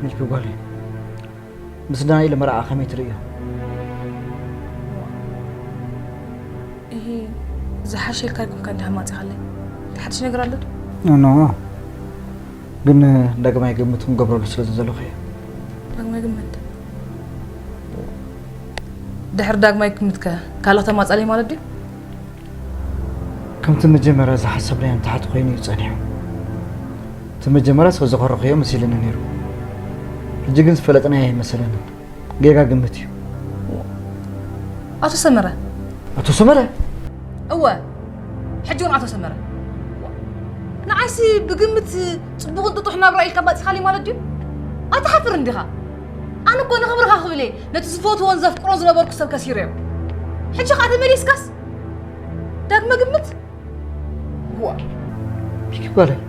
ሚኪ ጓለይ፣ ምስ ዳንኤል መርዓ ከመይ ትርእዮ? ይሄ ዝሓሸ ኢልካ ይኮንካ እንዲኻ ማፂኻለይ። ሓድሽ ነገር ኣሎ ዶ? ኖ፣ ግን ዳግማይ ግምት ክንገብረሉ ስለ ዘለኹ እየ። ዳግማይ ግምት? ድሕሪ ዳግማይ ግምትከ ካልእ ተማፃለይ ማለት ድዩ? ከምቲ መጀመርያ ዝሓሰብናዮ ንታሕቲ ኮይኑ እዩ ጸኒሑ። እቲ መጀመርያ ሰው ዝኸረኽዮ መሲልኒ ነይሩ። ሕጂ ግን ዝፈለጥናዮ ኣይመሰለንን። ጌጋ ግምት እዩ። ኣቶ ሰመረ። ኣቶ ሰመረ? እወ፣ ሕጂ እውን ኣቶ ሰመረ። ንዓይሲ ብግምት ጽቡቕን ጥጡሕ ናብራ ኢልካ ባጺኻለይ ማለት ድዩ? ኣትሓፍር እንዲኻ? ኣነ እኮ ንኽብርኻ ክብል እየ ነቲ ዝፈትዎን ዘፍቅሮን ዝነበርኩ ሰብ ከሲረዮ። ሕጂ ኸዓ ተመሊስካስ ዳግመ ግምት? ዋ፣ ሚኪ ጓለይ፣